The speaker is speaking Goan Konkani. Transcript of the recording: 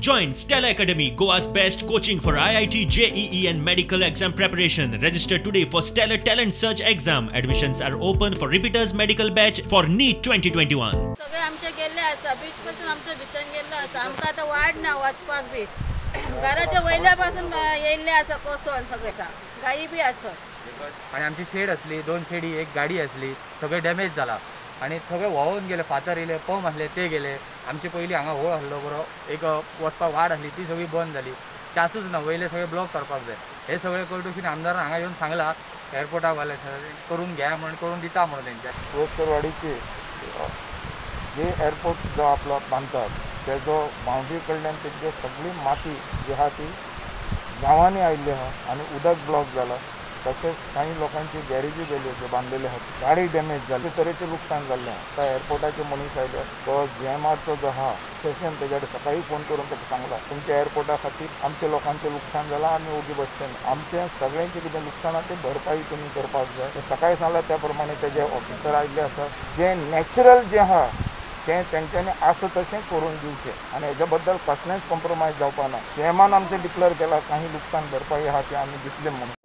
Join Stellar Academy, Goa's best coaching for IIT, JEE and medical exam preparation. Register today for Stellar Talent Search exam. Admissions are open for repeaters medical batch for NEET 2021. सगळे आमचे गेल्ले आसा, बीच पासून आमचे भितर गेल्लो आसा. आमकां आतां वाड ना वचपाक बी. घराच्या वयल्या पासून येयल्ले आसा कोसोन सगळे आसा, गायी बी आसा. आनी आमची शेड आसली, 2 शेडी, एक गाडी आसली, सगळे डॅमेज जाला आनी सगळे व्हांवून गेले. फातर येयले, पंप आसले ते गेले. आमचे पयलीं हांगा होळ आसलो बरो, एक वचपाक वाड आसली ती सगळी बंद जाली. चासूच ना, वयले सगळे ब्लॉक करपाक जाय. हे सगळे कळटून आमदारान हांगा येवन सांगला एअरपोर्टाक वाले करून घ्या म्हणून, करून दिता म्हणून तेंच्या. गोस्करवाडीचे जे एअरपोर्ट जो आपलो बांदतात तेजो बाउंड्री कडल्यान तेंचे सगळी माती जी आहा ती गांवांनी आयिल्ली आहा आनी उदक ब्लॉक जाला. तशेंच काही लोकांची गॅरेजी गेली, जे बांदलेले आहात, गाडी डॅमेज जाली, तरेचें लुकसाण जाल्लें आहा. आतां एअरपोर्टाचे मनीस आयले, तो जीएमआरचो जो आहा सेशन तेज्या कडेन सकाळीं फोन करून ताका सांगला तुमच्या एअरपोर्टा खातीर आमच्या लोकांचें लुकसाण जालां, आमी ओगी बसचे ना, आमचें सगळ्यांचें कितें लुकसाण आहा तें भरपाई तुमी करपाक जाय. सकाळीं सांगला त्या प्रमाणे तेजे ऑफिसर आयिल्ले आसा. जें नॅचरल जें आहा तें तेंच्यांनी आसा तशें करून दिवचें आनी हेज्या बद्दल कसलेंच कॉम्प्रोमायज जावपा ना. सीएमान आमचें डिक्लेअर केलां काही लुकसाण भरपाई आहा तें आमी दितले म्हणून.